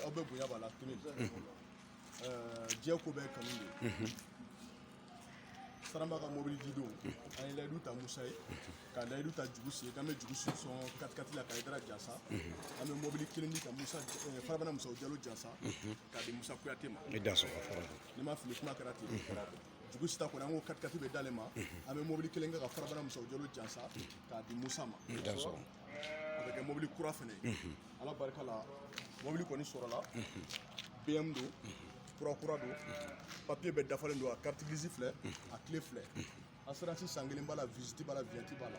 Aw bɛɛ bonya b'a la tɛmɛ. Diɲɛ ko bɛɛ kanu de ye. Saramba ka mobili di don, an ye layidu ta Musa ye, ka layidu ta Jugu si ye k'an bɛ Jugu si sɔn katikati la ka Hayidara jansa. An bɛ mobili kelen di ka Musa Farabana Musaw Jalo jansa k'a di Musa Kuyate ma. I dansɔgɔ fɔlɔ. Ni ma fili, kuma kɛra ten. Jugu sita kɔni, an ko katikati bɛ d'ale ma, an bɛ mobili kelen kɛ ka Farabana Musaw Jalo jansa k'a di Musa ma. I dansɔgɔ. A bɛ kɛ mobili kura fɛnɛ ye. Ala barika la, mobili kɔni sɔrɔla. BM don, kura kura don, papier bɛɛ dafalen don, a carte grise filɛ, a clé filɛ, assurance san kelen b'a la, visite b'a la, vignette b'a la.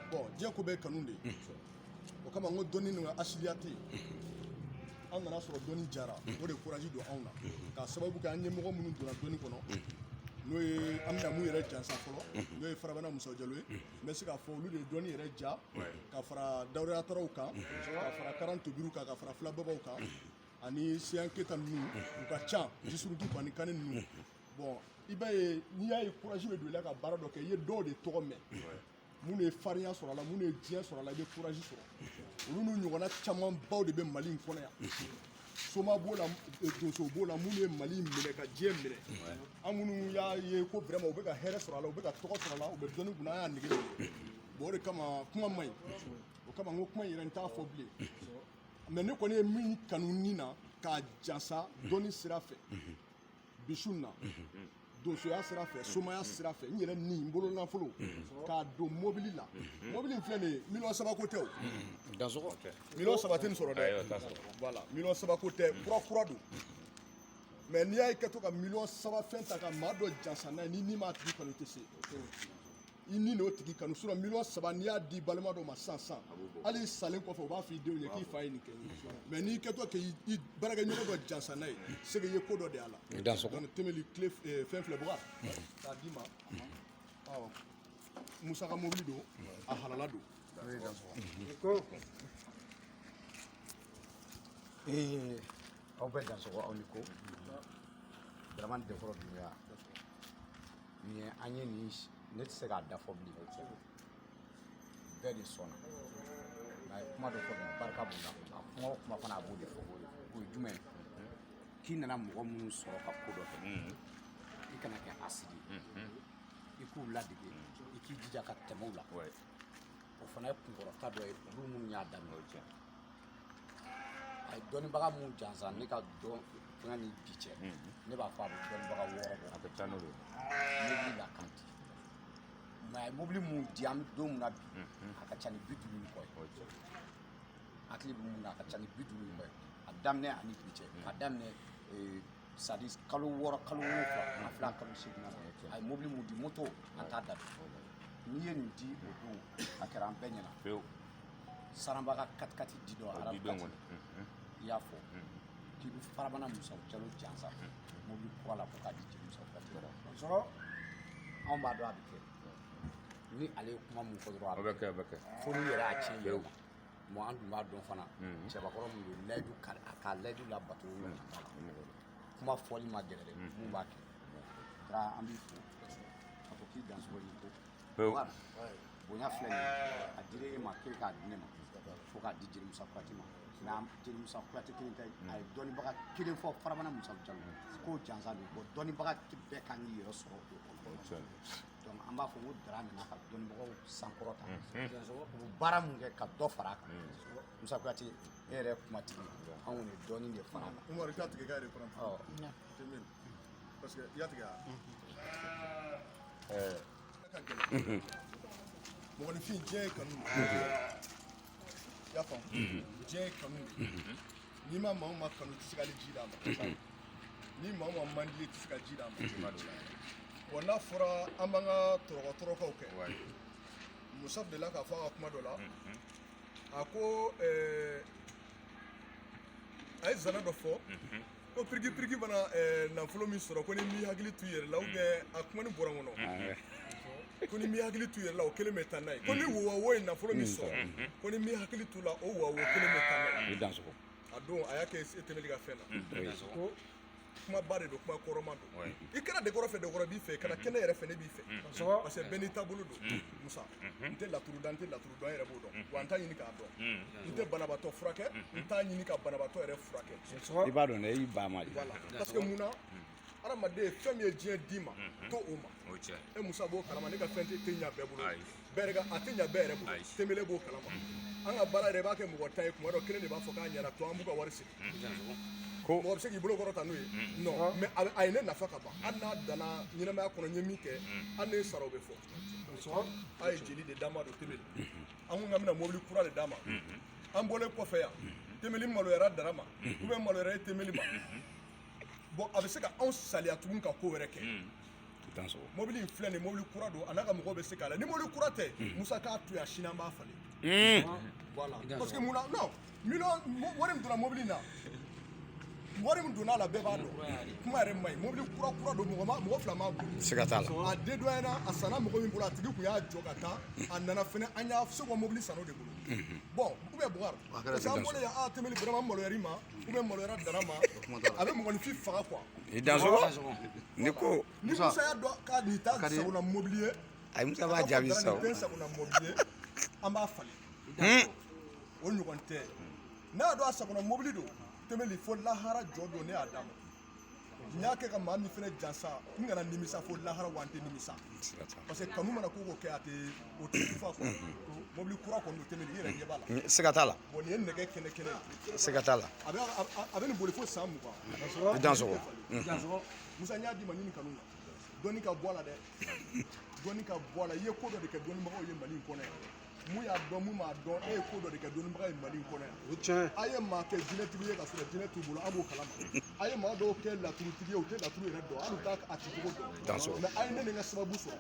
Bon, diɲɛ ko bɛɛ kanu de ye. O kama n ko dɔnni ni ka asiliya tɛ yen. An nana sɔrɔ dɔnni jara, o de courage don anw na, k'a sababu kɛ an ɲɛmɔgɔ minnu donna dɔnni kɔnɔ, n'o ye an bɛna mun yɛrɛ jansa fɔlɔ, n'o ye Farabana Musaw Jalo ye. N bɛ se k'a fɔ olu de ye dɔnni yɛrɛ ja, ka fara Dawuda Taraw kan, ka fara Karan Tobiru kan, ka fara Filababaw kan, ani Seyan Keta ninnu, u ka ca, Jisurutu Banikani ninnu. Bon, i b'a ye, n'i y'a ye courage bɛ don i la ka baara dɔ kɛ, i ye dɔw de tɔgɔ mɛn, minnu ye farinya sɔrɔ a la, minnu ye diɲɛ sɔrɔ a la, i bɛ courage sɔrɔ. Olu n'u ɲɔgɔnna camanbaw de bɛ Mali in kɔnɔ yan. Soma b'o la, donso b'o la, minnu ye Mali minɛ ka diɲɛ minɛ. An minnu y'a ye ko vraiment u bɛ ka hɛrɛ sɔrɔ a la, u bɛ ka tɔgɔ sɔrɔ a la, u bɛ dɔnni kunna, an y'a nege minɛ. Bon, o de kama kuma man ɲi. O kama n ko kuma in yɛrɛ, n t'a fɔ bilen. Mais ne kɔni ye min kanu ni na k'a jansa dɔnni sira fɛ, bisu na, donsoya sira fɛ, somaya sira fɛ, n yɛrɛ ni n bolo nafolo k'a don mobili la. Mobili in filɛ nin ye, miliyɔn 3 ko tɛ o. Dansɔgɔ. Miliyɔn 3 tɛ nin sɔrɔ dɛ. Voilà, miliyɔn 3 ko tɛ, kura kura don. Mais n'i y'a ye ka to ka miliyɔn 3 fɛn ta ka maa dɔ jansa n'a ye, ni m'a tigi kanu, i tɛ se. I ni n'o tigi kanu. Sinon miliyɔn 3, n'i y'a di balima dɔ ma sisan sisan, hali i salen kɔfɛ, u b'a fɔ i denw ye k'i fa ye nin kɛ n ye. Mais n'i kɛtɔ k'i baarakɛɲɔgɔn dɔ jansa n'a ye, c'est que i ye ko dɔ de y'a la. I dansɔgɔ. Donc tɛmɛli tile fɛn filɛ buga k'a d'i ma. Ɔ, Musa ka mobili don, a halala don. Ko ee, aw bɛɛ dansɔgɔ, aw ni ko. Dramane Denkɔrɔ Dunbiya, nin ye an ye nin, ne tɛ se k'a da fɔ bilen. Bɛɛ de sɔnna nka a ye kuma dɔ fɔ bi, barika b'o la. A kuma o kuma fana, a b'o de fɔ. O ye jumɛn ye? K'i nana mɔgɔ minnu sɔrɔ ka ko dɔ kɛ, i kana kɛ asidi ye, i k'u ladege, i k'i jija ka tɛmɛ u la. O fana ye kunkɔrɔta dɔ ye. Olu minnu y'a daminɛ, a ye dɔnnibaga mun jansa, ne ka dɔn fɛngɛ ni bi cɛ, ne b'a fɔ a bɛ dɔnnibaga 6 bɔ. A ka ca n'o ye. Mobili la kan di, mais a ye mobili mun di, an bɛ don min na bi, a ka ca ni 50 ni kɔ ye. Hakili bɛ mun na, a ka ca ni 50 ni kɔ ye. A daminɛ ani bi cɛ, k'a daminɛ c'est à dire kalo 6, kalo 7, a filɛ a kalo 8 na, a ye mobili mun di, moto, an t'a da dɔn. N'i ye nin di o don, a kɛra an bɛɛ ɲɛna. Pewu. Saramba ka katikati di dɔ O arabu di don kati kɔni. I y'a fɔ k'i bɛ Farabana Musaw Jalo jansa mobili kura la ko k'a di Jeli Musa Kuyate ma sɔrɔ, anw b'a dɔn a bɛ kɛ. Ni ale ye kuma mun fɔ dɔrɔn, a O bɛ bɛ kɛ, o bɛ kɛ. Fo n'i yɛrɛ y'a tiɲɛ yɛrɛ ma. Bon, an dun b'a dɔn fana, cɛbakɔrɔ min don, layidu ka a ka layidu labato, o ɲɔgɔnna t'a la. Kuma fɔli ma gɛlɛ dɛ, mun b'a kɛ Dra, an b'i fo ka fɔ k'i dansogo y'i ko. Pewu. Bonya filɛ nin ye, a dira e ma k'e k'a di ne ma fo k'a di Jeli Musa Kuyate ma. Mais Jeli Musa Kuyate kelen tɛ, a ye dɔnnibaga kelen fɔ, Farabana Musa Jalo, k'o jansa don. Bon, dɔnnibaga bɛɛ kan k'i yɛrɛ sɔrɔ o kɔnɔ. Donc an b'a fɔ ko Dra nana ka dɔnnibagaw sankɔrɔta. U bɛ baara mun kɛ, ka dɔ fara a kan. Musa Kuyate, e yɛrɛ ye kumatigi ye, an kɔni ye dɔɔnin de fara a kan. Umaru, i t'a tigɛ k'a yɛrɛ fana. Ɔ. Tɛmɛ parce que i y'a tigɛ wa? Ka gɛlɛn. Mɔgɔninfin, diɲɛ ye kanu de ye. I y'a faamu, diɲɛ ye kanu de ye. N'i ma maa o maa kanu, i tɛ se ka hali ji d'a ma. Ni maa o maa man di ye, i tɛ se ka ji d'a ma. Bon, n'a fɔra an b'an ka tɔrɔkɔ tɔrɔkɔw kɛ, Musa delila k'a fɔ a ka kuma dɔ la, a ko a ye zana dɔ fɔ ko piriki piriki mana nafolo min sɔrɔ, ko ni m'i hakili t'u yɛrɛ la, ou bien a kuma ni bɔra n kɔnɔ, ko ni m'i hakili t'u yɛrɛ la, o kelen bɛ taa n'a ye. Ko ni wo ye nafolo min sɔrɔ, ko ni m'i hakili t'u la, o wo kelen bɛ taa n'a ye. I dansogo. A don, a y'a kɛ e tɛmɛli ka fɛn na. Ko Kumaba de don, kuma kɔrɔma don. I kɛra dekɔrɔ fɛ, dekɔrɔ b'i fɛ, kana kɛnɛ yɛrɛ fɛ, ne b'i fɛ, parce que bɛɛ n'i taabolo don. Musa, n tɛ laturu da, n tɛ laturu dɔn, an yɛrɛ b'o dɔn, wa n t'a ɲini k'a dɔn. N tɛ banabaatɔ furakɛ, n t'a ɲini ka banabaatɔ yɛrɛ furakɛ. I b'a dɔn dɛ, i y'i ba ma de. Voilà, parce que mun na, hadamaden, fɛn min ye diɲɛ d'i ma, to o ma. E Musa b'o kalama, ne ka fɛn tɛ ɲa bɛɛ bolo, bɛɛ yɛrɛ ka a tɛ ɲa bɛɛ yɛrɛ bolo. Tembele b'o kalama. An ka baara yɛrɛ, i b'a kɛ mɔgɔ ta ye, kuma dɔ kelen de b'a fɔ k'a ɲɛna, to an b'u ka wari segin. Mɔgɔ bɛ se k'i bolo kɔrɔta n'o ye? Non, mais a ye ne nafa ka ban. Hali n'a danna ɲɛnamaya kɔnɔ, n ye min kɛ, hali ne sara, o bɛ fɔ. A ye jeli de d'a ma don Tembeli. An ko k'an bɛna mobili kura de d'a ma. An bɔlen kɔfɛ yan, Tembeli maloyara Dara ma ou bien maloyara e Tembeli ma. Bon, a bɛ se ka anw saliya tugun ka ko wɛrɛ kɛ. Mobili in filɛ nin, mobili kura don, a n'a ka mɔgɔw bɛ se k'a la. Ni mobili kura tɛ, Musa k'a to yan, sini an b'a falen. Voilà, parce que mun na, non, miliyɔn wari min donna mobili in na, wari min donna a la, bɛɛ b'a dɔn, kuma yɛrɛ man ɲi. Mobili kura kura don, mɔgɔ ma, mɔgɔ fila m'a boli. Siga t'a la. A dédouané, a sanna mɔgɔ min bolo, a tigi kun y'a jɔ ka taa, a nana fɛnɛ, an y'a se ka mobili san o de bolo. Bon, ou bien Bougar, parce que an bɔlen yan, a Tembeli, vraiment maloyara i ma ou bien maloyara Dara ma, a bɛ mɔgɔninfin faga quoi. I dansɔgɔ ni ko. Ni Musa y'a dɔn k'a nin t'a sagona mobili ye, Ayi, Musa b'a jaabi sisan. Nin tɛ sagona mobili ye, an b'a falen, o ɲɔgɔn tɛ. N'a y'a dɔn a sagona mobili don, Tembeli, fo lahara jɔ don, ne y'a d'a ma. N y'a kɛ ka maa min fɛnɛ jansa, n kana nimisa fo lahara, wa n tɛ nimisa, parce que kanu mana ko ko kɛ, a tɛ o tɛ tufa quoi. Mobili kura kɔni don, Tembeli, i yɛrɛ ɲɛ b'a la. Siga t'a la. Bon, nin ye nɛgɛ kɛnɛ kɛnɛ ye. Siga t'a la. A bɛ nin boli fo san 20. I dansɔgɔ. Musa, n y'a d'i ma ɲini kanu na, dɔnni ka bɔ a la dɛ, dɔnni ka bɔ a la. I ye ko dɔ de kɛ dɔnnibagaw ye Mali in kɔnɔ yan. Mun y'a dɔn, mun m'a dɔn, e ye ko dɔ de kɛ dɔnnibaga ye Mali in kɔnɔ yan. A ye maa kɛ jinɛtigi ye ka sɔrɔ jinɛ t'u bolo, an b'o kalama. A ye maa dɔw kɛ laturutigi ye, u tɛ laturu yɛrɛ dɔn, hali u t'a a cicogo dɔn. Mais a ye ne ni n ka sababu sɔrɔ.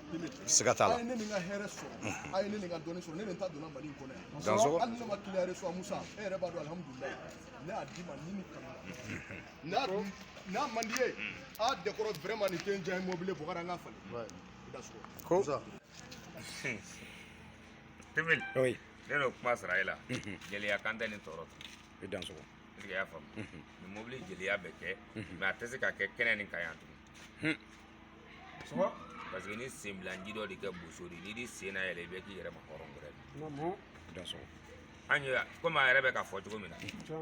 Siga t'a la. A ye ne ni n ka hɛrɛ sɔrɔ, a ye ne ni n ka dɔnni sɔrɔ, ne ni n ta donna Mali in kɔnɔ yan. Dansɔgɔ. Hali ne ma client reçoit, Musa, e yɛrɛ b'a dɔn, alihamudulilayi, ne y'a d'i ma ni ni kanu la. N'a man di ye, a dɛkɔrɔ, vraiment, nin tɛ n diya ye mobili Bɔkari, an k'a falen. I da sɔgɔ. Ko. Tembeli. Oui. Ne n'o kuma sara e la. Jeliya kan tɛ nin tɔɔrɔ tun. I dansɔgɔ. Est-ce que i y'a faamu? Nin mobili jeliya bɛ kɛ, mais a tɛ se ka kɛ kɛnɛ nin kan yan tugun. Parce que ni senbilanji dɔ de kɛ boso de, n'i sen na yɛlɛ, i bɛ k'i yɛrɛ ma hɔrɔn wɛrɛ de. I dansɔgɔ. An ye komi a yɛrɛ bɛ ka fɔ cogo min na,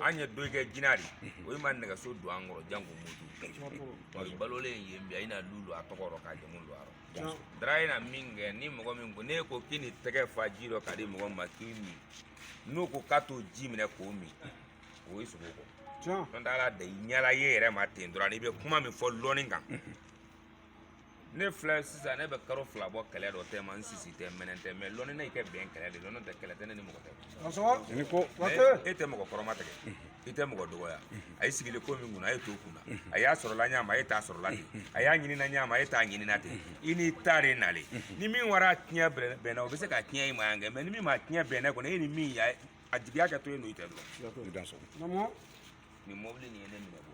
an ye dɔ kɛ jinɛ de, o ma nɛgɛso don an kɔrɔ janko moto. O ye balolen yen bi, a ina lu don a tɔgɔ rɔ k'a jamu don a rɔ. Dara ye na min kɛ ni mɔgɔ min ko n'e ko k'i ni tɛgɛ fa ji dɔ ka di mɔgɔ ma k'i min, n'o ko k'a t'o ji minɛ k'o min, o ye sogo kɔ. N'o tɛ ala da i ɲɛla ye yɛrɛ ma ten dɔrɔn, i bɛ kuma min fɔ lɔnni kan. Ne filɛ sisan, ne bɛ karo 2 bɔ kɛlɛ dɔ tɛ ma, n sisi tɛ, mɛnɛ tɛ, mais lɔnni ne kɛ bɛn kɛlɛ de, lɔnni tɛ kɛlɛ tɛ ne ni mɔgɔ tɛ. Ni ko. E tɛ mɔgɔ kɔrɔma tigɛ, i tɛ mɔgɔ dɔgɔya. A ye sigili ko min kunna, a ye t'o kunna. A y'a sɔrɔla ɲa ma, e t'a sɔrɔla ten. A y'a ɲinina ɲa ma, e t'a ɲinina ten. I n'i ta de nalen. Ni min wara tiɲɛ bɛnna, o bɛ se ka tiɲɛ i ma yan kɛ, mais ni min ma tiɲɛ bɛnna kɔni, e ni min y'a a jigiya kɛ to yen nɔ, i tɛ dɔrɔn. Nin mobili nin ye ne minɛ bɔ.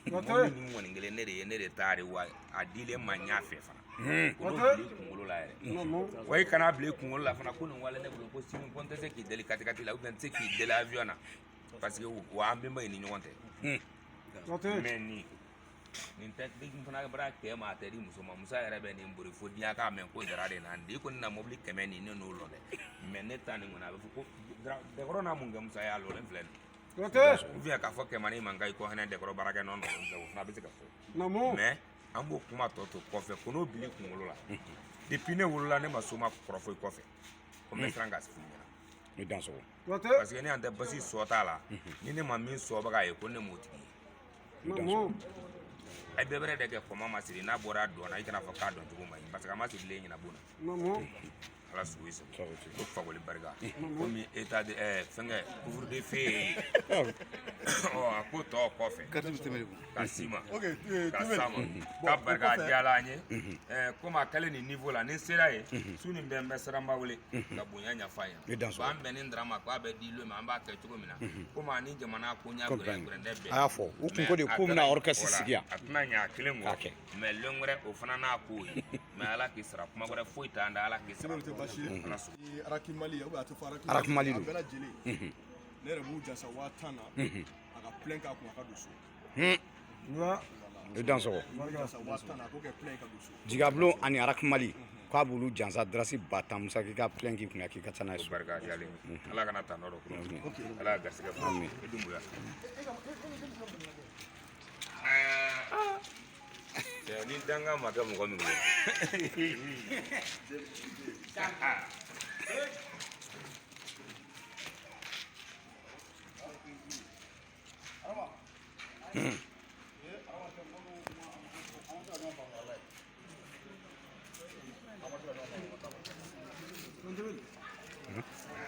Mobili nin kɔni kelen ne de ye, ne de ta de wa, a dilen ma ɲa fɛ fana. Ko n'o bila i kunkolo la yɛrɛ. Wa i kana bila i kunkolo la fana ko nin wale ne bolo ko sini ko n tɛ se k'i deli katikati la ou bien n tɛ se k'i deli avion na. Parce que wa an bɛnba in ni ɲɔgɔn tɛ. Mais nin tɛ n fana bara cɛ ma, a tɛ di muso ma. Musa yɛrɛ bɛ nin bori fo diɲɛ k'a mɛn ko Dara de na n di. I kɔni na mobili 100 nin ne n'o lɔ dɛ. Mais ne ta nin kɔni a bɛ fɔ ko dɛkɔrɔ n'a mun kɛ Musa y'a lɔlen filɛ nin. Ou bien k'a fɔ kɛmɛ man kan i ko hɛnɛ dɛkɔrɔ baarakɛ nɔ o fana bɛ se ka fɔ. Mais an b'o kuma tɔ to kɔfɛ ko n'o bil'i kunkolo la. Depuis ne wolola ne ma soma kɔrɔfɔ i kɔfɛ. Ko n bɛ siran ka f'i ɲɛna. I dansɔgɔ. Parce que ne y'an tɛ basi sɔ t'a la. Ni ne ma min sɔbaga ye ko ne m'o tigi ye. A ye bɛɛ bɛrɛ de kɛ kɔma ma siri n'a bɔra a dɔn na, i kana fɔ k'a dɔn cogo ma ɲi parce que a ma sirilen ɲɛna bon na. Ala sugu ye segu. Ko Fakoli barika. Komi état de fɛnkɛ couvre de feu ye. Ɔ a ko tɔ kɔfɛ. Ka s'i ma. Ka s'a ma. Ka barika diyara an ye. Komi a kɛlen nin niveau la, ni sera yen, su nin bɛɛ n bɛ Saranba wele ka bonya ɲɛfɔ a ɲɛna. Ko an bɛnnen Dara ma k'a bɛ di ma, an b'a kɛ cogo min na. Komi a ni jamana ko ɲɛ gɛrɛ bɛɛ. A y'a fɔ u kun ko de k'u bɛna orchestre sigi yan. A tɛna ɲɛ a kelen kɔ. Mais lon wɛrɛ o fana n'a ko ye. Mais Ala k'i sara, kuma wɛrɛ foyi t'an da, Ala k'i sara. Araki Mali, ou bien a tɛ fɔ Araki Mali don. A bɛɛ lajɛlen. Ne yɛrɛ b'u jansa 10,000 na. A ka plein k'a kun, a ka don so. I dansɔgɔ. Jansa 10 000 na, a k'o kɛ plein ka don so. Jigabulon ani Arakmali k'a b'olu jansa darasi 10 000. Musa, k'i ka plein k'i kunna, k'i ka taa n'a ye O so. Barika diyalen, Ala kana taa nɔ dɔ kuro, Ala ka garisɛgɛ fɔ i Dunbuya. Cɛ, ni danga ma kɛ mɔgɔ min bolo.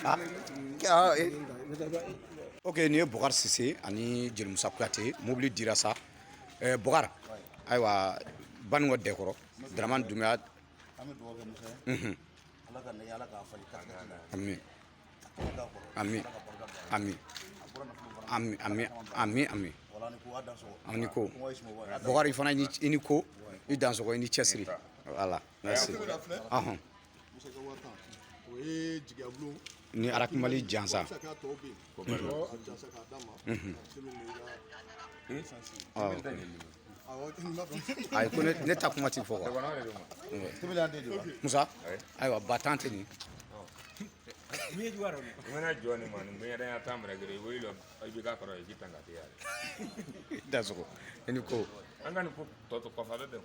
Ah, ok, nin ye Bɔkari Sise ani Jelimusa Kuyate, mobili dira sa. Bɔkari, ayiwa, Banikɔ Dɛkɔrɔ, Dramani Dunbuya. An bɛ dugawu kɛ Musa ye, Ala ka nɛgɛ, Ala k'a falen kati la. Ami. A k'a kɔrɔ. Ami. Ala ka barika don a la. Ami. A bɔra nafolo fana. Ami, ami, ami, ami. Wala ni ko a dansɔgɔ. Aw ni ko. Kɔngɔ ye sunɔgɔ ye. A dansɔgɔ. Bɔkari fana, i ni ko, i dansɔgɔ, i ni cɛsiri. Voilà, merci. Filɛ. Ɔhɔn. Musa ka 10 000, o ye jigiyabulon Ni Arakmali jansa. Musa k'a tɔw bɛ yen, a jansa k'a d'a ma, selen bɛ i ka essence ye. Awɔ, n b'a dɔn. Ayi, ko ne ta kuma ti fɔ quoi. Tebele an den de wa. Musa, ayiwa, 10 000 tɛ nin. N bɛna jɔ nin ma, nin gbɛɲɛdanya tan minɛ gere i wele lɔ, i b'i k'a kɔrɔ, i k'i tan ka teliya. I dansɔgɔ, i ni ko. An ka nin ko tɔ to kɔfɛ, a bɛ bɛn.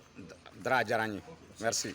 Dara, a diyara n ye, merci.